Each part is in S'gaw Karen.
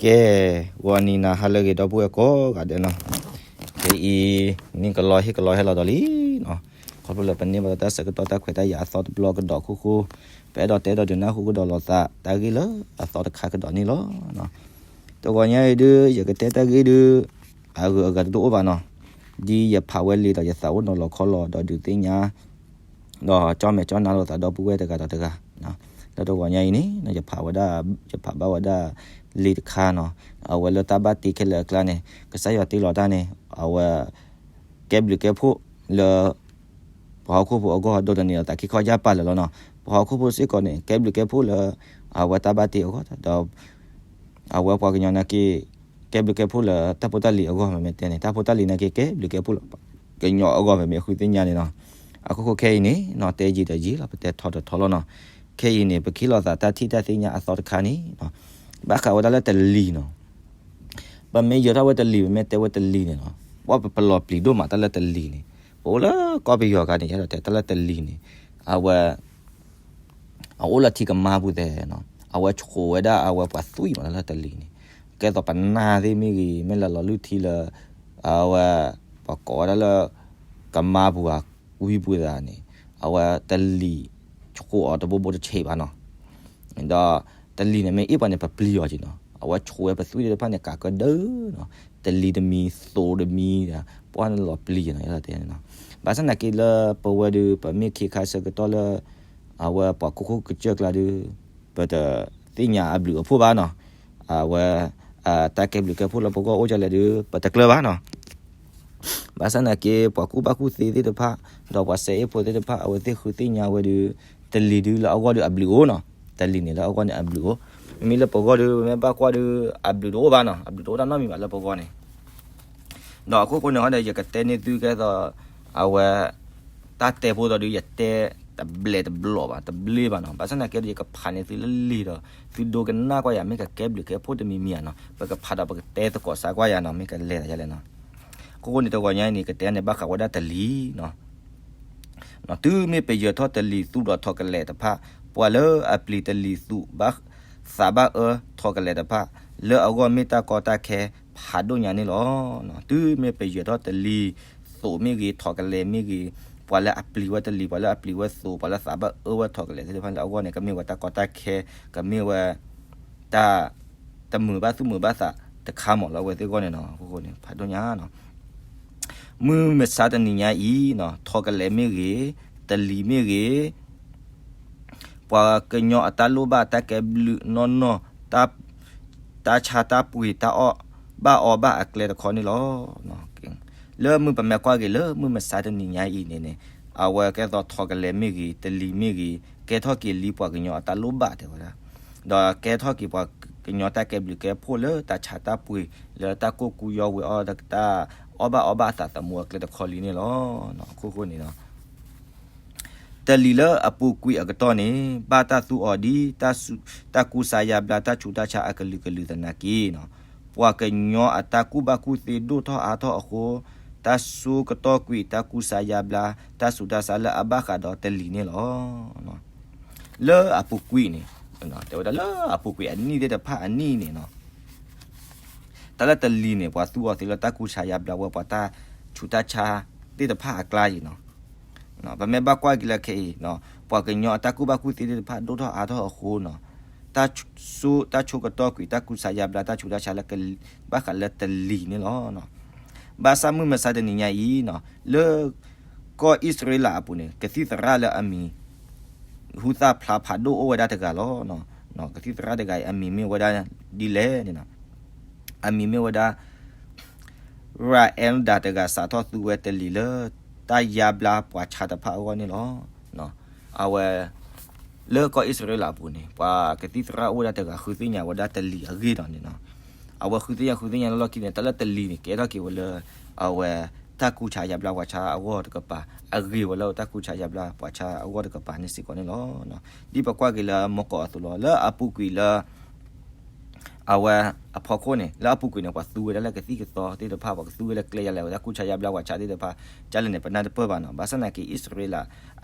ကဲ, ဂီၤနံၤနၤဟါလၢအဂ့ၤ ဒီပုၢ်ဝဲၢ်ကိးဂၤဒဲးနီၤ, ခဲအံၤ နံၣ်ကလီဟ့ၣ်ကလီဟဲလီၤဒီးလံနီၤ, ခီဖျိလၢပန့ၢ်ဘၣ်တၢ်ဆၢကတီၢ်တၢ်ခွဲးတၢ်ယာ်အသီတဘျီကဒီးဃူဃူ, ပအဲၣ်ဒိးတဲဒီးဒုးနၢ်ဟူကဒီးလိာ်သးတၢ်ဂ့ၢ်လၢအသီတခါကဒီးန့ၣ်လီၤ. တဂီၤညါအံၤဒုး ယကတဲတၢ်ဂ့ၢ်ဒုး အဂုၤအဂၤတအိၣ်ဘၣ်နီၤ, ဒ်ယဖးဝဲလံာ်ဒီးယသးအိၣ်နီၤလီၤခီလီၤဒီးဒုးသ့ၣ်ညါ ဒီးကၠီၣ်မဲာ်ကၠီၣ်နါလိာ်သးဒီပုၢ်ဝဲၢ်တဂၤဒီးတဂၤ, လၢတဂီၤညါအံၤန့ၣ် ယဖးဝဲဒၣ်, ယဖးဘၣ်ဝဲဒၣ်လံာ်တခါနီၤ, အဝဲလၢတၢ်ဘၣ်တ့ခဲလၢာ်အကျါန့ၣ် ကစၢ်ယွၤတ့လီၤတၢ်န့ၣ် အဝဲ ကဲဘျုးကဲဖှိၣ်လၢ ပှၤဟီၣ်ခိၣ်ဖိအဂီၢ် ဒိၣ်တန့ၢ်လီၤသးခံခီယၢ်ပာ်လၢာ်လီၤနီၤ, ပှၤဟီၣ်ခိၣ်ဖိစ့ၢ်ကီးန့ၣ် ကဲဘျုးကဲဖှိၣ်လၢ အဝဲတၢ်ဘၣ်တ့အဂီၢ်ဒီး အဝဲပှၤကညီနာ်က့ ကဲဘျုးကဲဖှိၣ်လၢတၢ်ဖိတၢ်လံၤအဂီၢ် မ့မ့ၢ်တဲန့ၣ် တၢ်ဖိတၢ်လံၤနာ်က့ ကဲဘျုးကဲဖှိၣ်လၢ ကညီအဂီၢ် မ့မ့ၢ်ဃုသ့ၣ်ညါန့ၣ်နီၤ, အခိၣ်ဃိခဲအံၤန့ၣ်နီၤ တဲယံာ်ဒီးယံာ်လီၤ ပတဲထီဒီးထီလီၤနီၤ, ခဲအံၤန့ၣ် ပကဟ့ၣ်လိာ်သးတၢ်ထံၣ်တၢ်သ့ၣ်ညါအသီတခါန့ၣ် ဘၣ်ဃးဝဲဒၣ်လၢတလံၤနီၤ, ပမ့ၢ်ယၢၤထီၣ်ဝဲတလံၤ ပမ့ၢ်တဲဝဲတလံၤန့ၣ်နီၤ, ပှၤပလီၤပျံၤဒိၣ်မးတၢ်လၢတလံၤန့ၣ်, ပအိၣ်လၢကီၢ်ပယီၤအခါန့ၣ် ယအဲၣ်ဒိးတဲတၢ်လၢတလံၤန့ၣ်, အဝဲ အအိၣ်လၢထံကမါပူၤသဲးနီၤ, အဝဲဆိးဝဲဒၣ်အဝဲပှၤသွံၣ်မးလၢတလံၤန့ၣ်, ကဲသိးပနၢ်သ့ၣ်မ့ၢ်ဂ့ၤ မ့ၢ်လၢလီၤလုၢ်ထံလၢ အဝဲ ပှၤကိးဝဲဒၣ်လၢ ကမါပူၤဧါ ဝံပူၤသးန့ၣ်, အဝဲတလံၤဆိးအီၤတဘိဘိတဆံးဘၣ်နီၤ, ဒီးတလံၤန့ၣ်မ့ၢ်အ့ၣ်ပှၤန့ၣ် ပပျံၤအီၤက့ၤနီၤ, အဝဲဆိးဝဲပသွံၣ်သ့ၣ်တဖၣ်န့ၣ် ကးကၢဒၢနီၤ, တလံၤတမံၤ သိးတမံၤ ပှၢ်န့ၣ်လီၤပျံၤနီၤ, ယဲဒၣ်တဲန့ၣ်နီၤ, ဘၣ်ဆၣ်သနာ်က့လၢပဝဲဒုး ပမ့ၢ်ခ့ခါဆၢကတီၢ်လၢ အဝဲပှၤခိခိကစၢၢ်ကျါဒုး ပတသ့ၣ်ညါအဘျုးအဖှိၣ်ဘၣ်နီၤ, အဝဲ တၢ်ကဲဘျုးကဲဖှိၣ်လၢပဂီၢ်အိၣ်ဒ်လဲၣ်ဒုး ပတကျၢၤဘၣ်နီၤ, ဘၣ်ဆၣ်သနာ်က့ ပှၤကူၣ်ဘၣ်ကူၣ်သ့သ့ၣ်တဖၣ် ဒီးပှၤစဲအ့ၣ်ဖိသ့ၣ်တဖၣ် အဝဲသ့ၣ်ဃုသ့ၣ်ညါဝဲဒုး တလံၤဒုးလၢအဂီၢ်ဒုးအဘျုးအိၣ်နီၤ, တလံၤန့ၣ်လၢအဂီၢ်န့ၣ်အဘျုးအိၣ်, မ့မ့ၢ်လၢပဂီၢ်ဒုး ပမ့ၢ်ဘၣ်ကွၢ်ဒုး အဘျုးတအိၣ်ဘၣ်နီၤ, အဘျုးတအိၣ်တၢ်နီတမံၤဘၣ်လၢပဂီၢ်န့ၣ် ဒီးအခိၣ်ဃိန့ၣ်ဟီဒီး ယကတဲန့ၢ်သုကဲသိး အဝဲ တၢ်တဲဖိသိးဒုး ယတဲတဘျဲးတဘျီးဘၣ် တဘျ့ဘၣ်နီၤ, ဘၣ်ဆၣ်သနာ်က့ဒီး ယကဖးန့ၢ်သုလၢလံာ်ဒီး သုဒိကနၣ်ကွၢ်ယၤ မ့ၢ်ကကဲဘျုးကဲဖှိၣ်တမံၤမံၤဧါနီၤ, ပကဖးဒီးပကတဲသကိးစးကွၢ်ယၤနီၤ, မ့ၢ်ကလဲၤတၢ်ယလဲၣ်နီၤ, အခိၣ်ဃိန့ၣ် တဂီၤညါအံၤန့ၣ် ကတဲန့ၢ်ဘၣ်ဃးဝဲဒၣ်တလံၤနီၤ တုၤမ့ၢ်ပယၢၤထီၣ်တလံၤသူၣ်ဒီးထိးကလဲာ်တဖၣ်, ပှၤလၢအပျံၤတလံၤသူၣ်ဘၣ်သးဘၣ်အၢထိးကလဲာ်တဖၣ်, လၢအဂီၢ်မ့ၢ်တၢ်ကီတၢ်ခဲဖးဒိၣ်ညါန့ၣ်လီၤ. တုၤမ့ၢ်ပယၢၤထီၣ်တလံၤသူၣ်မ့ၢ်ဂ့ၤ ထိးကလဲာ်မ့ၢ်ဂ့ၤ, ပှၤလၢအပျံၤဝဲတလံၤ ပှၤလၢအပျံၤဝဲသူၣ် ပှၤလၢသးဘၣ်အၢဝဲထိးကလဲာ်သ့ၣ်တဖၣ်လၢအဂီၢ်န့ၣ် ကမ့ၢ်ဝဲတၢ်ကီတၢ်ခဲ, ကမ့ၢ်ဝဲ တၢ် တမုာ်ဘၣ်သူၣ်မုာ်ဘၣ်သးတခါမးလၢအဝဲသ့ၣ်အဂီၢ်န့ၣ်နီၤ, အခိၣ်ဃိန့ၣ် ဖးဒိၣ်ညါနီၤ မုၢ်မဆါတနံၤညါအံၤနီၤ ထိးကလဲာ်မ့ၢ်ဂ့ၤ, တလံၤမ့ၢ်ဂ့ၤ, ပှၤကညီအတၢ်လိၣ်ဘၣ်တၢ်ကဲဘျုးနီၢ်နီၢ်, တၢ်ဆါတၢ်ပှ့ၤတၢ်အီၣ်ဘၣ်အီဘၣ်အကျဲတခီန့ၣ်လီၤ. လၢမုၢ်ပမ့ၢ်ကွၢ်က့ၤလၢမုၢ်မဆါတနံၤညါအံၤန့ၣ်န့ၣ်, အဝဲကဲသိးထိးကလဲာ်မ့ၢ်ဂ့ၤ, တလံၤမ့ၢ်ဂ့ၤ, ကဲထီၣ်က့ၤလံပှၤကညီအတၢ်လိၣ်ဘၣ်တဲဝဲဒၣ် ဒီးကဲထီၣ်က့ၤပှၤကညီတၢ်ကဲဘျုးကဲဖှိၣ်လၢတၢ်ဆါတၢ်ပှ့ၤ လၢတၢ်ကိၢ်ကူယီဝဲအီၣ် တၢ်အီၣ်ဘၣ်အီဘၣ်အသးသမူအကျဲတခီလံန့ၣ်လီၤ. အခိၣ်ဃိန့ၣ် တလံၤလၢအပူၤကွံာ်အကတီၢ်န့ၣ် ဘၣ်တၢ်သူအီၤဒ် တၢ်ကူစါယါဘျါ တၢ်ဆူးတၢ်ဆါအကလုာ်ကလုာ်သနာ်က့နီၤ, ပှၤကညီအတၢ်ကူၣ်ဘၣ်ကူၣ်သ့ဒိၣ်ထီၣ်အါထီၣ်အဃိ, တၢ်ဆိကတီၢ်ကွံာ်တၢ်ကူစါယါဘျါ တၢ်ဆူးတၢ်ဆါလၢအဘၣ်ဃးဒီးတလံၤန့ၣ်လီၤ. လၢအပူၤကွံာ်န့ၣ်, တဲဝဲဒၣ်လၢအပူၤကွံာ်အနံၣ်သ့ၣ်တဖၣ်အနံၣ်န့ၣ်နီၤ တၢ်လၢတလံၤန့ၣ် ပှၤသူအီၤသ့လၢတၢ်ကူစါယါဘျါဝဲပှၤတၢ်ဆူးတၢ်ဆါသ့ၣ်တဖၣ်အကျါအံၤနီၤ, ပမ့ၢ်ဘၣ်ကွၢ်က့ၤလၢခဲအံၤ, ပှၤကညီအတၢ်ကူၣ်ဘၣ်ကူၣ်သ့သ့ၣ်တဖၣ်ဒိၣ်ထီၣ်အါထီၣ်အဃိနီၤ, တၢ်ဆိ တၢ်ဆိကတီၢ်ကွံာ်တၢ်ကူစါယါဘျါတၢ်ဆူးတၢ်ဆါလၢ ဘၣ်ဃးလၢတလံၤန့ၣ်လီၤ. ဘၣ်ဆၣ်မုၢ်မဆါတနံၤညါအံၤနီၤ, လၢ ကီၢ်အံၣ်စရ့လးအပူၤန့ၣ် ကသံၣ်သရၣ်လၢအမံၤ ဟူသၣ်ဖျါဖးဒိၣ်အိၣ်ဝဲဒၣ်တဂၤလီၤ. ကသံၣ်သရၣ်တဂၤအံၤ အမံၤမ့ၢ်ဝဲဒၣ်ဒ်လဲၣ်န့ၣ်, အမံၤမ့ၢ်ဝဲဒၣ် ရၤအဲလ်ဒၤ တဂၤ စးထီၣ်သူဝဲတလံၤလၢ တၢ်ယါဘျါပှၤဆါတဖၣ်အဂီၢ်န့ၣ်လီၤ. အဝဲ လၢကီၢ်အံၣ်စရ့လးအပူၤန့ၣ် ပှၤကသံၣ်သရၣ်အိၣ်ဝဲဒၣ်တဂၤ ဃုသ့ၣ်ညါဝဲဒၣ်တလံၤအဂ့ၢ်ဒီးန့ၣ်နီၤ, အဝဲဃုသ့ၣ်ညါ ဃုသ့ၣ်ညါလၢလီၢ်ခံန့ၣ် တၢ်လၢတလံၤန့ၣ် ကဲထီၣ်က့ၤဝဲလၢ အဝဲ တၢ်ကူစါယါဘျါပှၤဆါအဂီၢ်တကပၤ, အဂ့ၤဝဲလၢတၢ်ကူစါယါဘျါပှၤဆါအဂီၢ်တကပၤန့ၣ်စ့ၢ်ကီးန့ၣ်လီၤ. ဒ်ပကွၢ်က့ၤလၢမူကီၢ်အသိးလီၤ. လၢအပူၤကွံာ်လၢ အဝဲ အဖီခိၣ်န့ၣ် လၢအပူၤကွံာ်န့ၣ် ပှၤသူဝဲဒၣ်လၢကသံၣ်ကသီသ့ၣ်တဖၣ်, ပှၤကသူဝဲလၢကျဲယါလဲၣ် ဝဲတၢ်ကူစါယါဘျါပှၤဆါသ့ၣ်တဖၣ် ဒ်လဲၣ်န့ၣ် ပနၢ်တပၢၢ်ဘၣ်နီၤ. ဘၣ်ဆၣ်သနာ်က့ အံၣ်စရ့လး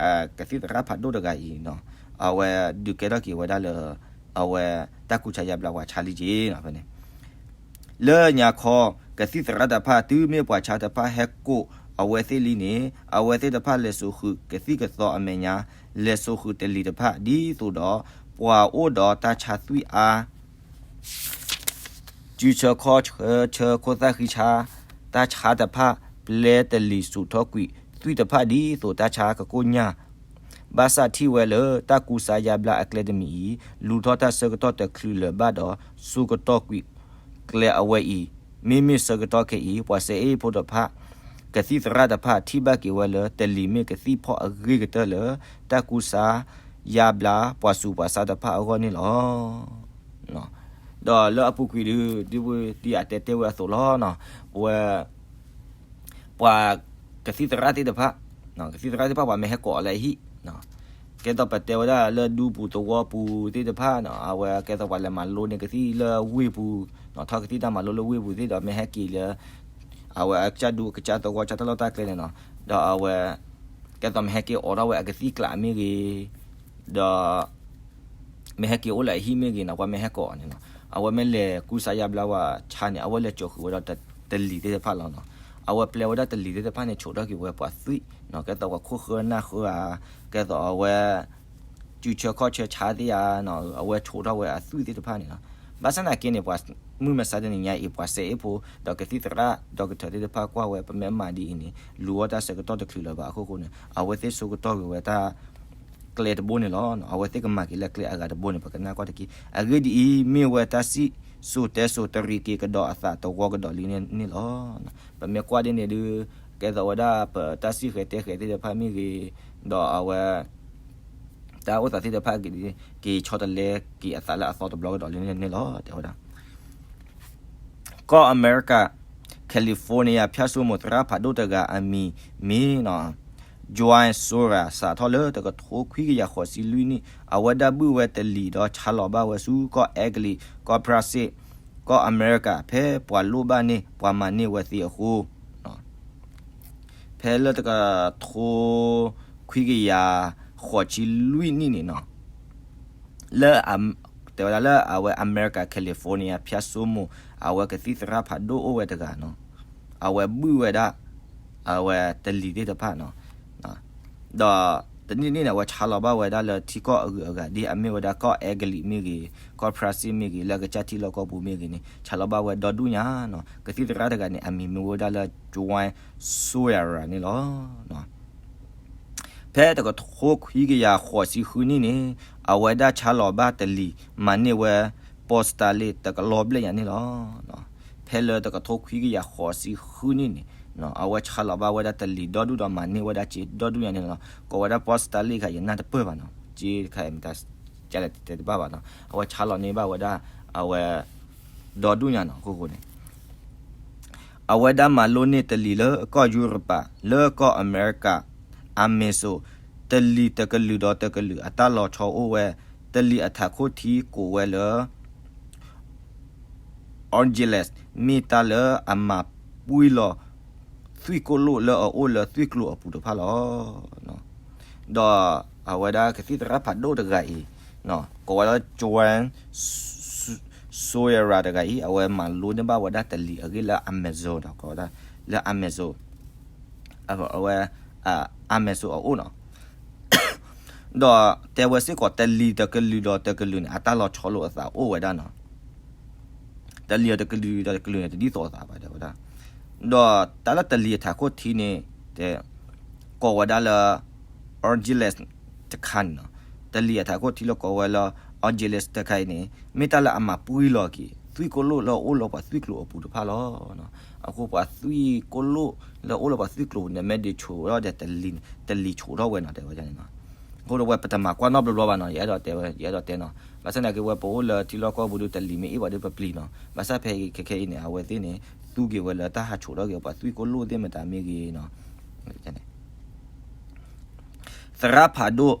ကသံၣ်သရၣ်ဖးဒိၣ်တဂၤအံၤနီၤ, အဝဲဒုးကဲထီၣ်က့ၤဝဲဒၣ်လၢ အဝဲ တၢ်ကူစါယါဘျါပှၤဆါလံက့ၤနီၤ. ဖဲန့ၣ် လၢညါခီ ကသံၣ်သရၣ်တဖၣ် တုၤမ့ၢ်ပှၤဆါတဖၣ်ဟဲကိးအဝဲသ့ၣ်လံန့ၣ် အဝဲသ့ၣ်တဖၣ်လဲၤစိာ်ဃုာ်ကသံၣ်ကသီအမဲာ်ညါ, လဲၤစိာ်ဃုာ်တလံၤတဖၣ် ဒ်သိးဒီး ပှၤအိၣ်ဒီးတၢ်ဆါသွံၣ်အါ စုဆၢခီၣ်ဆၢ ဆၢခိၣ်သၣ်ဃံဆါ တၢ်ဆါတဖၣ် ပျဲတလံၤစိာ်ထီၣ်ကွံာ်သွံၣ်တဖၣ် ဒ်သိးတၢ်ဆါကကိၣ်ညၢ် ဘၣ်ဆၣ်ထံၣ်ဝဲလၢ တၢ်ကူစါယါဘျါအကျဲတမံၤအံၤ လူၤထီၣ်တၢ်ဆၢကတီၢ်တချုးလၢၤဘၣ်ဒီး စိၤကတီၢ်ကွံာ်ကျဲအဝဲအံၤ, မ့မ့ၢ်ဆၢကတီၢ်ခဲအံၤ ပှၤစဲအ့ၣ်ဖိတဖၣ် ကသံၣ်သရၣ်တဖၣ် ထံၣ်ဘၣ်က့ၤဝဲလၢ တလံၤမ့ၢ်ကသံၣ်ဖီၣ်အဂ့ၤကတၢၢ်လၢ တၢ်ကူစါယါဘျါ ပှၤဆူးပှၤဆါတဖၣ်အဂီၢ်န့ၣ်လီၤ. ဒီးလၢအပူၤကွံာ်ဒုး ဒ်ပတံအတဲတဲဝဲအသိးလီၤ. ပဝဲ ပှၤကသံၣ်သရၣ်သ့ၣ်တဖၣ်, ကသံၣ်သရၣ်သ့ၣ်တဖၣ် ပှၤမ့ၢ်ဟဲကိးအီၤလၢအဟံၣ်, ကဲသိးပတဲဝဲဒၣ်လၢဒူပူၤသဝီပူၤသ့ၣ်တဖၣ် အဝဲကဲသိးပှၤလဲၤမၤလိန့ၢ်ကသံၣ်လၢဝ့ၢ်ပူၤ, ထီၣ်ကသံၣ်တၢ်မၤလိလၢဝ့ၢ်ပူၤသ့ၣ်ဒီး မ့ၢ်ဟဲက့ၤလၢ အဝဲအကစၢ်ဒူကစၢ်သဝီ ကစၢ်တၢ်လီၢ်တၢ်ကျဲန့ၣ်နီၤ, ဒီးအဝဲ ကဲသိးမ့ၢ်ဟဲက့ၤအိးထီၣ်ဝဲအကသံၣ်ကျးမ့ၢ်ဂ့ၤ, ဒီး မ့ၢ်ဟဲက့ၤအိၣ်လၢအဟံၣ်မ့ၢ်ဂ့ၤနီၤ, ပှၤမ့ၢ်ဟဲကိးအီၤန့ၣ်နီၤ, အဝဲမ့ၢ်လဲၤကူစါယါဘျါဝဲဆါန့ၣ် အဝဲလဲၤစိာ်ဃုာ်ဝဲဒီးတလံၤသ့ၣ်တဖၣ်လီၤနီၤ. အဝဲပျဲဝဲဒၣ်တလံၤသ့ၣ်တဖၣ်န့ၣ် ဆိးထီၣ်က့ၤဝဲပှၤသွံၣ်, ကဲသိးပှၤခိၣ်ဃၢနၢ်ဃၢဧါ, ကဲသိးအဝဲ စုဆၢခီၣ်ဆၢဆါသ့ၣ်ဧါ, အဝဲဆိးထီၣ်ဝဲအသွံၣ်သ့ၣ်တဖၣ်န့ၣ်လီၤ. ဘၣ်ဆၣ်သနာ်က့န့ၣ် ပှၤမုၢ်မဆါတနံၤညါအံၤ ပှၤစဲအ့ၣ်ဖိ ဒီးကသံၣ်သရၣ် ဒီကထၢၣ်သ့ၣ်တဖၣ်ကွၢ်ဝဲ ပမ့ၢ်မၤဒ်အံၤန့ၣ် လူၤအီၣ်တၢ်ဆၢကတီၢ်တချုးလၢၤဘၣ်အဃိဃိန့ၣ် အဝဲသ့ၣ်ဆိကတီၢ်က့ၤဝဲတၢ်ကျဲတဘိန့ၣ်လီၤ. အဝဲသ့ၣ်ကမၤက့ၤလၢကျဲအဂၤတဘိန့ၣ် ပကနၣ်ကွၢ်တက့ၢ်. အဂ့ၢ်ဒ်အံၤ, မ့ၢ်ဝဲတၢ်စံၣ်စိၤတဲစိၤတရံးက့ၤကဒီးအသးတဝီကဒီးလံန့ၣ်လီၤ. ပမ့ၢ်ကွၢ်ဒ်န့ၣ်ဒုး ကဲသိးဝဲဒၣ်ပတၢ်စံၣ်ဃဲၤတဲဃဲၤသ့ၣ်တဖၣ်မ့ၢ်ဂ့ၤ, ဒီးအဝဲ တၢ်အိၣ်သးသ့ၣ်တဖၣ် က့ၤဆီတလဲက့ၤအသးလၢအသီတဘျီကဒီးလံန့ၣ်လီၤ. တဲဝဲဒၣ် ကီၢ်အမဲရကၤ California ဖၠၣ်စိမိၤသရၣ်ဖးဒိၣ်တဂၤအမံၤမ့ၢ် Juan Sora စးထီၣ်လၢတကထိခွံကယၤဃိးဆံလွံၢ်နံၣ် အဝဲဒၣ်ဘုၣ်ဝဲတလံၤဒီးဆါလီၤဘၣ်ဝဲဆူကီၢ်အဲကလံး, ကီၢ်ဖရၣ်စ့ၣ်, ကီၢ်အမဲရကၤ ဖဲပှၤလိၣ်ဘၣ်န့ၢ်ပှၤမၤန့ၢ်ဝဲသ့အဃိ ဖဲလၢတကထိခွံကယၤဃိးဆံလွံၢ်နံၣ်န့ၣ်နီၤ, လၢ တဲဝဲဒၣ်လၢအဝဲအမဲရကၤ California ဖၠၣ်စိမိၤ အဝဲကသံၣ်သရၣ်ဖးဒိၣ်အိၣ်ဝဲတဂၤနီၤ, အဝဲဘုၣ်ဝဲဒၣ် အဝဲတလံၤသ့ၣ်တဖၣ်နီၤ, ဒီးတနံၣ်နံၣ်န့ၣ် အဝဲဆါလီၤဘၣ်ဝဲဒၣ်လၢထံကီၢ်အဂုၤအဂၤ ဒ်အမ့ၢ်ဝဲဒၣ်ကီၢ်အဲကလံးမ့ၢ်ဂ့ၤ, ကီၢ်ဖရၣ်စ့ၣ်မ့ၢ်ဂ့ၤ, လၢအကစၢ်ထံလီၢ်ကီၢ်ပူၤမ့ၢ်ဂ့ၤန့ၣ် ဆါလီၤဘၣ်ဝဲဒီဒူၣ်ညါနီၤ. ကသံၣ်သရၣ်တဂၤန့ၣ် အမံၤမ့ၢ်ဝဲဒၣ်လၢ Juan Sora န့ၣ်လီၤ. ဖဲတကထိခွံကယၤဃိးဆံဃုနံၣ်န့ၣ် အဝဲဒၣ်ဆါလီၤဘၣ်တလံၤ မၤန့ၢ်ဝဲ ပီၣ်စတါလ့ၣ် တကလီၤဘျဲၣ်ညါန့ၣ်လီၤ. ဖဲလၢတကထိခွံကယၤဃိးဆံဃုနံၣ်န့ၣ် အဝဲဆါလီၤဘၣ်ဝဲဒၣ်တလံၤဒီဒူၣ်ဒီးမၤန့ၢ်ဝဲဒၣ်စ့ဒီဒူၣ်ညါန့ၣ်လီၤ. ကိးဝဲဒၣ်ပီၣ်စတါလ့ၣ်ခါ ယနၢ်တပၢၢ်ဘၣ်နီၤ, စ့တခါအံၤမတၤကလဲၣ်တဲတဘၣ်ဘၣ်နီၤ, အဝဲဆါလီၤန့ၢ်ဘၣ်ဝဲဒၣ် အဝဲ ဒီဒူၣ်ညါနီၤ. အဃိဃိန့ၣ် အဝဲဒၣ်မၤလိန့ၢ်တလံၤလၢကီၢ်ယူရပၤ လၢကီၢ်အမဲရကၤ အမဲၣ်စိၤ, တလံၤတကလုာ်ဒီးတကလုာ်အတၢ်လီၤဆီအိၣ်ဝဲ, တလံၤအထးခိၣ်ထံကိးဝဲလၢ Angeles မ့ၢ်တၢ်လၢအမၤပှံၢ်လီၤ သွံၣ်ကိၣ်လိၣ်လၢအအိၣ်လၢသွံၣ်ကျိၤအပူၤတဖၣ်လီၤ. ဒီးအဝဲဒၣ်ကသံၣ်သရၣ်ဖးဒိၣ်တဂၤအံၤ ကိးဝဲလၢ Juan Sora တဂၤအံၤ အဝဲမၤလိန့ၢ်ဘၣ်ဝဲဒၣ်တလံၤအဂ့ၢ်လၢအမဲၣ်စိၤဒီး ကိးဝဲဒၣ်လၢအမဲၣ်စိၤ အဝဲ အမဲၣ်စိၤအအိၣ်နီၤ. ဒီးတဲဝဲစ့ၢ်ကီး တလံၤတကလုာ်ဒီးတကလုာ်န့ၣ် အတၢ်လီၤဆီလိာ်အသးအိၣ်ဝဲဒၣ်နီၤ. တလံၤတကလုာ်ဒီးတကလုာ်န့ၣ် တဒ်သိးအသးဘၣ် တဲဝဲဒၣ်. ဒီးတၢ်လၢတလံၤအထးခိၣ်ထံန့ၣ် တဲ ကိးဝဲဒၣ်လၢ Angeles တခါန့ၣ်နီၤ. တလံၤအထးခိၣ်ထံလၢကိးဝဲလၢ Angeles တခါအံၤန့ၣ် မ့ၢ်တၢ်လၢအမၤပှံၢ်လီၤက့ၤ သွံၣ်ကိၣ်လိၣ်လၢအအိၣ်လၢပှၤသွံၣ်ကျိၤအပူၤတဖၣ်လီၤ. အဃိပှၤသွံၣ်ကိၣ်လိၣ်လၢအအိၣ်လၢပှၤသွံၣ်ကျိၤန့ၣ် မ့ၢ်ဒုးဆိးထီၣ်ဒီး တလံၤဆိးထီၣ်ဝဲနီၤ တဲဝဲန့ၣ်နီၤ. အဃိဒီးဝဲပတမၤကွၢ်နီတဘျီဘျီဘၣ်နီၤ, ယအဲၣ်ဒိးတဲဝဲ ယအဲၣ်ဒိးတဲနီၤ. ဘၣ်ဆၣ်သနာ်က့ဝဲပအိၣ်လၢထံလီၢ်ကီၢ်ပူၤဒီး တလံၤမ့ၢ်အ့ၣ်ပှၤဒီးပပျံၤနီၤ. ဘၣ်ဆၣ်ဖဲခဲခဲအံၤန့ၣ် အဝဲသ့ၣ်န့ၣ် သူက့ၤဝဲလၢတၢ်ဟးဆိးထီၣ်က့ၤပှၤသွံၣ်ကိၣ်လိၣ်သ့ၣ်မတၤမ့ၢ်ဂ့ၤနီၤ သရၣ်ဖးဒိၣ်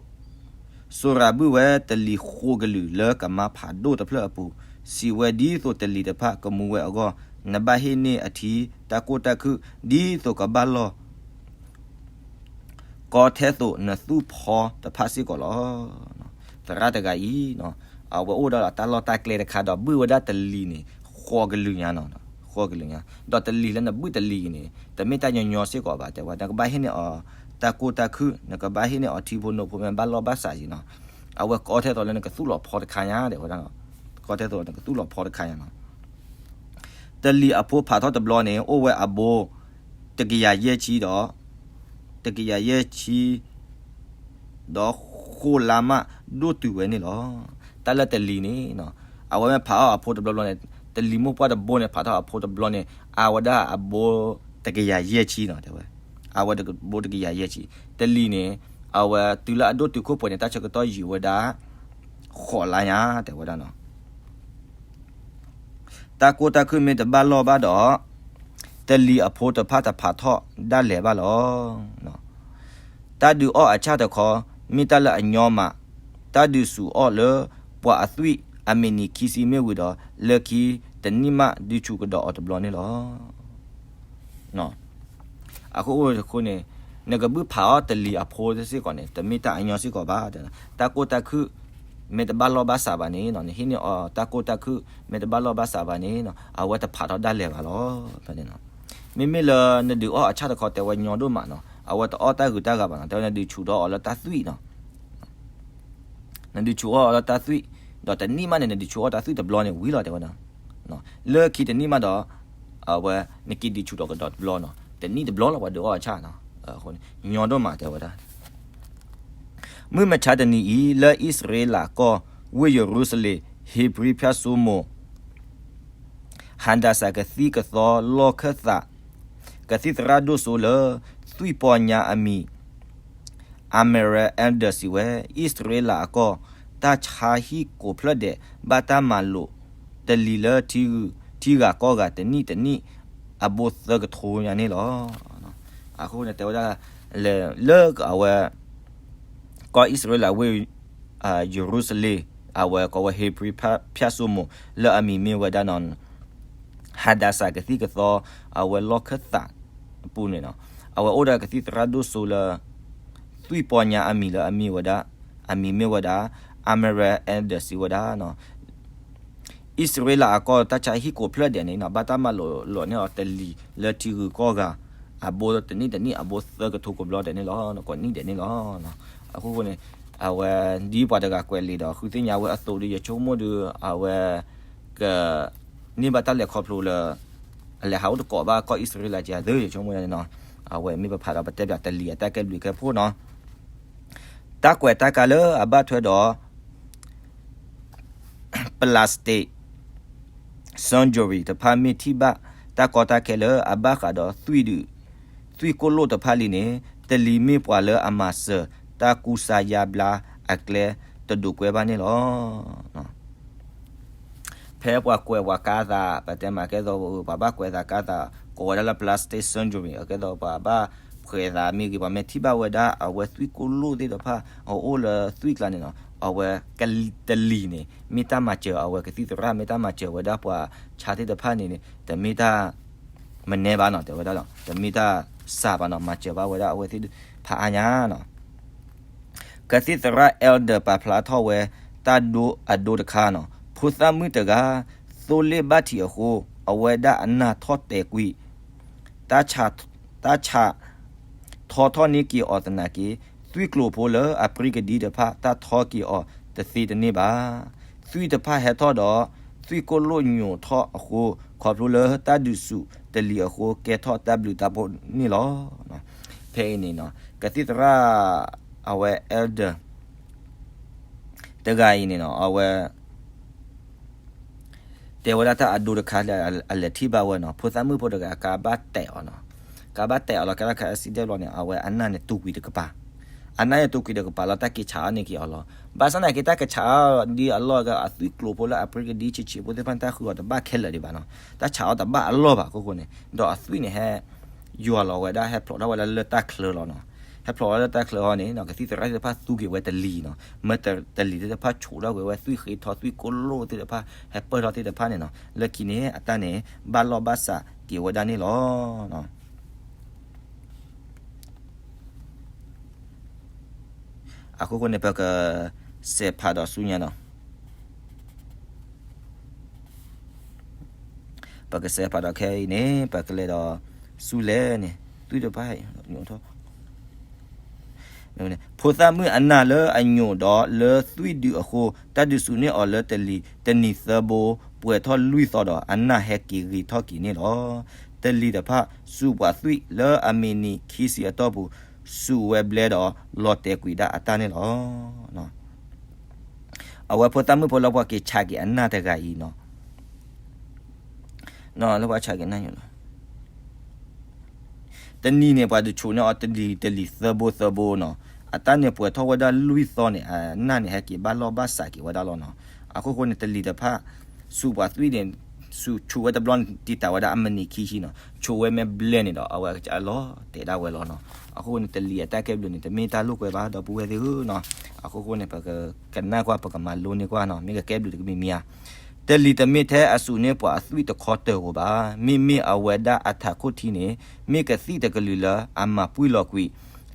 စိၤရၤဘုၣ်ဝဲတလံၤဃိးကလုာ်လၢကမါဖးဒိၣ်တဖျၢၣ်အပူၤ, စံးဝဲဒ်သိးတလံၤတဖၣ်ကမူဝဲအဂီၢ်, နဘၣ်ဟ့ၣ်န့ၢ်အထံတၢ်ကိၢ်တၢ်ခုၣ် ဒ်သိးကဘၣ်လီၢ် ကီထဲသိးနသူၣ်ဖီတဖၣ်စ့ၢ်ကီးလီၤ. သရၣ်တဂၤအံၤ အဝဲအိၣ်ဒီးတၢ်လီၢ်တၢ်ကျဲတခါဒီး ဘုၣ်ဝဲဒၣ်တလံၤန့ၣ် ဃိးကလုာ်ညါနီၤ. ကီၢ်ကလုာ်ညါ, ဒီးတလံၤလၢနဘုၣ်တလံၤအံၤန့ၣ် တမ့ၢ်တၢ်ညီညီစ့ၢ်ကီးဘၣ် တဲဝဲ, နကဘၣ်ဟ့ၣ်န့ၢ်အီၤတၢ်ကိၢ်တၢ်ခုၣ်, နကဘၣ်ဟ့ၣ်န့ၢ်အီၤထံဖိနိဖိမ့ၢ်ဘၣ်လီၢ်ဘၣ်စးယံၤနီၤ, အဝဲကီထဲသိးလၢနကသူၣ်လီၤဖီတခါညါ တဲဝဲဒၣ်, ကီထဲသိးလၢနကသူၣ်လီၤဖီတခါညါနီၤ. တလံၤအဖိဖးထီၣ်တဘျီန့ၣ် အိၣ်ဝဲအဘိ တကယၤယဲၢ်ဆံဒီး တကယၤယဲၢ်ဆံ ဒီးဃိးလါမး ဒိၣ်တုၤဝဲန့ၣ်လီၤ. တၢ်လၢတလံၤန့ၣ် အဝဲမ့ၢ်ဖးထီၣ်အဖိတဘျီဘျီန့ၣ်, တလံၤမိၢ်ပှၢ်တဘိန့ၣ် ဖးထီၣ်အဖိတဘျီန့ၣ် အဝဲဒၣ်အဘိတကယၤယဲၢ်ဆံနီၤ တဲဝဲ, အဝဲတဘိတကယၤယဲၢ်ဆံ, တလံၤန့ၣ် အဝဲတုၤလၢအဒိၣ်တုၤခိၣ်ပှဲၤန့ၣ် တၢ်ဆၢကတီၢ်ယံာ်ဝဲဒၣ် ဃိးလါညါ တဲဝဲဒၣ်နီၤ. တၢ်ကိၢ်တၢ်ခုၣ်မ့ၢ်တဘၣ်လီၢ်ဘၣ်ဒီး တလံၤအဖိတဖၣ်တဖးထီၣ်ဒၣ်လဲာ်ဘၣ်လီၤ. တၢ်ဒုးအီၣ်အဆၣ်တခီ မ့ၢ်တၢ်လၢအညီမး, တၢ်ဒုးဆူးအီၣ်လၢပှၤအသွံၣ်အမံးနံးခံဆံမ့ၢ်ဝံၤဒီး လၢခံတနံၣ်မးဒုးဆူးကဒီးအီၤတဘျီန့ၣ်လီၤ. အဃိန့ၣ် နကဘုၣ်ဖးအီၣ်တလံၤအဖိစ့ၢ်ကီးန့ၣ် တမ့ၢ်တၢ်အညီစ့ၢ်ကီးဘၣ်. တၢ်ကိၢ်တၢ်ခုၣ် မ့ၢ်တဘၣ်လီၢ်ဘၣ်စးဘၣ်န့ၣ် နဟ့ၣ်န့ၢ်အီၤတၢ်ကိၢ်တၢ်ခုၣ် မ့ၢ်တဘၣ်လီၢ်ဘၣ်စးဘၣ်န့ၣ် အဝဲတဖးထီၣ်ဒၣ်လဲာ်ဘၣ်လီၤ. မ့မ့ၢ်လၢနဒုးအီၣ်အဆၣ်တခီ တဲဝဲညီဒိၣ်မးနီၤ, အဝဲတအီၣ်တၢ်ဂုၤတၢ်ဂၤဘၣ်နီၤ, တဲဝဲနဒုးဆူးဒီးအီၤလၢတၢ်သွံၣ်နီၤ နဒုးဆူးအီၣ်အီၤလၢတၢ်သွံၣ်, ဒီးတနံၣ်မးန့ၣ် နဒုးဆူးအီၣ်တၢ်သွံၣ်တဘျီန့ၣ်ဝံၤလီၤ တဲဝဲဒၣ်. လၢခံတနံၣ်မးဒီး အဝဲ နက့ၤဒုးဆူးဒီးကဒီးတဘျီနီၤ, တနံၣ်တဘျီလီၤ ပှၤဒုးအီၣ်အဆၣ်နီၤ, ညီဒိၣ်မး တဲဝဲဒၣ်. မုၢ်မဆါတနံၤအံၤ လၢအံၣ်စရ့လးကီၢ် ဝ့ၢ်ယရူၤၡလ့ၣ် ဧ့ၤဘြံၤဖၠၣ်စိမိၤ ဟဒၤစၤကသံၣ်ကသီလီၢ်ခၢၣ်သး ကသံၣ်သရၣ်ဒိၣ်စိလၢ သွံၣ်ပီညါအမံၤ Amiral Elder စံးဝဲ, အံၣ်စရ့လးအကီၢ် တၢ်ဆါဟံၣ်ကိးဖျၢၣ်ဒဲး ဘၣ်တၢ်မၤလိာ်တလံၤလၢ ထံဂၤကီၢ်ဂၤတနံၣ်တနံၣ် အဘိသၢကထိညါန့ၣ်လီၤ. အဃိန့ၣ်တဲဝဲဒၣ် လၢ လၢအဝဲ ကီၢ်အံၣ်စရ့လးဝ့ၢ် ယရူၤၡလ့ၣ် အဝဲကိးဝဲ ဧ့ၤဘြံၤဖၠၣ်စိမိၤ လၢအမံၤမ့ၢ်ဝဲဒၣ်နီၤ ဟဒၤစၤကသံၣ်ကသီ အဝဲလီၢ်ခၢၣ်သးအပူၤန့ၣ်နီၤ, အဝဲအိၣ်ဒီးကသံၣ်သရၣ်ဒိၣ်စိလၢ သွံၣ်ပီညါအမံၤလၢအမံၤဝဲဒၣ်, အမံၤမ့ၢ်ဝဲဒၣ် Amiral Elder စံးဝဲဒၣ်နီၤ အံၣ်စရ့လးအကီၢ်တၢ်ဆါဟံၣ်ကိးဖျၢၣ်ဒဲးန့ၣ်နီၤ ဘၣ်တၢ်မၤလိာ်လိာ်န့ၢ်အီၤတလံၤလၢထံဂုၤကီၢ်ဂၤ အဘိတနံၣ်တနံၣ်အဘိသၢကထိကိးဘျီဒဲးန့ၣ်လီၤ, ကိးနံၣ်ဒဲးန့ၣ်လီၤ. အဃိန့ၣ် အဝဲဒ်ပှၤတဂၤကွဲးလံာ်ဒီး ဃုသ့ၣ်ညါဝဲအသိးဒီး ယဆိကမိၣ်ဒီး အဝဲ က န့ၢ်ဘၣ်တၢ်လဲၤခီဖျိလၢ အလဲၤဟးအိၣ်တကိးဘၣ်ကီၢ်အံၣ်စရ့လးကသ့ ယဆိကမိၣ်န့ၣ်နီၤ, အဝဲမ့ၢ်ပဖးဒီးပတဲပၠးတလံၤအတၢ်ကဲဘျုးကဲဖှိၣ်နီၤ, တၢ်ကွဲးတၢ်ကးလၢအဘၣ်ထွဲဒီး plastic surgery တဖၣ်မ့ၢ်ထံၣ်ဘၣ် တၢ်ကီတၢ်ခဲလၢအဘၣ်ဃးဒီးသွံၣ်ဒုး သွံၣ်ကိၢ်လိၣ်တဖၣ်လံန့ၣ် တလံၤမ့ၢ်ပှၤလၢအမၤစၢၤတၢ်ကူစါယါဘျါအကျဲတဒိးကွဲဘၣ်န့ၣ်လီၤ. ဖဲပှၤကွဲးပှၤကါသး ပတဲမးကဲသိး ပှၤဘၣ်ကွဲးသးကါသး ကိးဝဲဒၣ်လၢ plastic surgery အကဲသိးပှၤဘၣ်ဖှဲးသးမ့ၢ်ဂ့ၤ ပှၤမ့ၢ်ထံၣ်ဘၣ်ဝဲဒၣ် အဝဲသွံၣ်ကိၢ်လိၣ်သ့ၣ်တဖၣ် အအိၣ်လၢသွံၣ်ကျါန့ၣ်နီၤ အဝဲတလံၤန့ၣ် မ့ၢ်တၢ်မၤစၢၤ အဝဲကသံၣ်သရၣ်မ့ၢ်တၢ်မၤစၢၤဝဲဒၣ်ပှၤဆါသ့ၣ်တဖၣ်န့ၣ်န့ၣ် တမ့ၢ်တၢ် မနဲဘၣ်နီၤ တဲဝဲဒၣ်ဒီး တမ့ၢ်တၢ်စှၤဘၣ်နီၤ မၤစၢၤဘၣ်ဝဲဒၣ်အဝဲသ့ၣ်တဖၣ်အါညါနီၤ ကသံၣ်သရၣ် Elder ပာ်ဖျါထီၣ်ဝဲ တၢ်ဒိအဒိတခါနီၤ ဖိသၣ်မုၣ်တဂၤ သိလ့ၣ်ဘၣ်ထံးအဃိ အဝဲဒၣ်အနၢ်ထီၣ်တဲာ်ကွံာ် တၢ်ဆး ထီထီၣ်န့ၢ်က့ၤအီၤသနာ်က့ သွံၣ်ကျိၤဖိလၢအပြံကဒံတဖၣ် တၢ်ထီက့ၤအီၤတသ့တန့ၢ်ဘၣ်. သွံၣ်တဖၣ်ဟဲထီၣ်ဒီး သွံၣ်ကိၢ်လိၣ်ညိးထီၣ်အဃိ ခီဖျိလၢတၢ်ဒုးဆူးတလံၤအဃိ ကဲထီၣ်တၢ်ဘျုးတၢ်ဖှိၣ်န့ၣ်လီၤ. ဖဲအံၤန့ၣ်နီၤ ကသံၣ်သရၣ် အဝဲ Elder တဂၤအံၤန့ၣ်နီၤ အဝဲ တဲဝဲဒၣ်တၢ်အဒိတခါလၢအလဲၤထံၣ်ဘၣ်ဝဲနီၤ ဖိသၣ်မုၣ်ဖိတဂၤ ကါဘၣ်တဲာ်အီၤနီၤ ကါဘၣ်တဲာ်အီၤလီၤ ကဲထီၣ်ခါ accident ဘျီန့ၣ် အဝဲအနၢ်န့ၣ်တူၢ်ကွံာ်တကပၤ အနၢ်န့ၣ်တူၢ်ကွံာ်တကပၤလီၤ တၢ်က့ၤဆးအီၣ်န့ၢ်က့ၤအီၤလီၤ. ဘၣ်ဆၣ်သနာ်က့ တၢ်ကဆးအီၣ်ဒ်အလီၢ်က အသွံၣ်ကျိၤဖိလၢအပြံကဒံဆံးဆံးဖိသ့ၣ်တဖၣ်န့ၣ် တၢ်ဃုအီၤတဘၣ်ခဲလၢာ်ဒံးဘၣ်နီၤ တၢ်ဆးအီၣ်တဘၣ်အလီၢ်ဘၣ်အဃိန့ၣ် ဒီးအသွံၣ်န့ၣ်ဟဲ ယွၤလီၤဝဲဒၣ် ဟဲဖျိးထီၣ်ဝဲဒၣ်လၢတၢ်ချၢလီၤနီၤ ဟဲဖျိးထီၣ်လၢတၢ်ချၢဟီန့ၣ် ကသံၣ်သရၣ်သ့ၣ်တဖၣ်သူက့ၤဝဲတလံၤနီၤ မ့ၢ်တလံၤသ့ၣ်တဖၣ်ဆိးထီၣ်ကွံာ်ဝဲ သွံၣ်ဃ့ထီၣ် သွံၣ်ကိၢ်လိၣ်သ့ၣ်တဖၣ် ဟဲပၢၢ်ထီၣ်သ့ၣ်တဖၣ်န့ၣ်နီၤ လၢခံန့ၣ် အတၢ်န့ၣ် ဘၣ်လီၢ်ဘၣ်စးက့ၤဝဲဒၣ်န့ၣ်လီၤ. အဃိဃိန့ၣ် ပကစဲးဖးဒီးဆူညါနီၤ. ပကစဲးဖးဒီးခဲအံၤန့ၣ် ပကလဲၤဒီးဆူလဲၣ်န့ၣ် သွံၣ်တဖၣ် ဖိသၣ်မုၣ်အနၢ်လၢအညိၣ်ဒီး လၢသွံၣ်ဒုးအဃိ, တၢ်ဒုးစူးန့ၢ်အီၤလၢတလံၤတနံၤသၢဘိ, ပှဲၤထီၣ်လွံၢ်သီဒီး အနၢ်ဟဲက့ၤဂ့ၤထီၣ်က့ၤန့ၣ်လီၤ. တလံၤတဖၣ် စူးပှၤသွံၣ်လၢအမံးနံးခံဆံအတီၢ်ပူၤ, စူးဝဲဘျဲဒီး လီၤတဲာ်ကွံာ်ဒၣ်အတၢ်န့ၣ်လီၤ. အဝဲဖိသၣ်မုၣ်ဖိလၢပှၤက့ၤဆးက့ၤအနၢ်တဂၤအံၤနီၤ, လၢပှၤဆးက့ၤနၢ်ညိၣ်နီၤ တနံၤန့ၣ် ပှၤဒုးဆူးန့ၢ်အီၤတလံၤတလံၤသၢဘိသၢဘိနီၤ, အတၢ်န့ၣ်ပှဲၤထီၣ်ဝဲဒၣ်လွံၢ်သီန့ၣ် အနၢ်န့ၣ်ဟဲက့ၤဘၣ်လီၢ်ဘၣ်စးက့ၤဝဲဒၣ်လီၤနီၤ. အခိၣ်ဃိန့ၣ် တလံၤတဖၣ် စူးပှၤသွံၣ်န့ၣ် စူးဆူးဝဲတဘျီန့ၣ် တံာ်တာ်ဝဲဒၣ်အမံးနံးခံဆံနီၤ, ဆူးဝဲမ့ၢ်ဘျဲန့ၣ်ဒီး အဝဲအလီၤတဲာ်ဒၣ်ဝဲလီၤနီၤ. အခိၣ်ဃိန့ၣ် တလံၤအတၢ်ကဲဘျုးန့ၣ် တမ့ၢ်တၢ်လိာ်ကွဲဘၣ် ဒီပုၢ်ဝဲၢ်သ့ၣ်ဧၢနီၤ. အခိၣ်ဃိန့ၣ် ပကကနၣ်ကွၢ် ပကမၤလိန့ၢ်ကွၢ်နီၤ, မ့ၢ်ကကဲဘျုးတကမံၤမံၤဧါ. တလံၤတမ့ၢ်ထဲအစူးန့ၢ်ပှၤအသွံၣ်တခီတၢၢ်ဧိၤဘၣ်. မ့မ့ၢ်အဝဲဒၣ်အထးခိၣ်ထံန့ၣ် မ့ၢ်ကသံၣ်တကလုာ်လၢအမၤပှံၢ်လီၤကွံာ်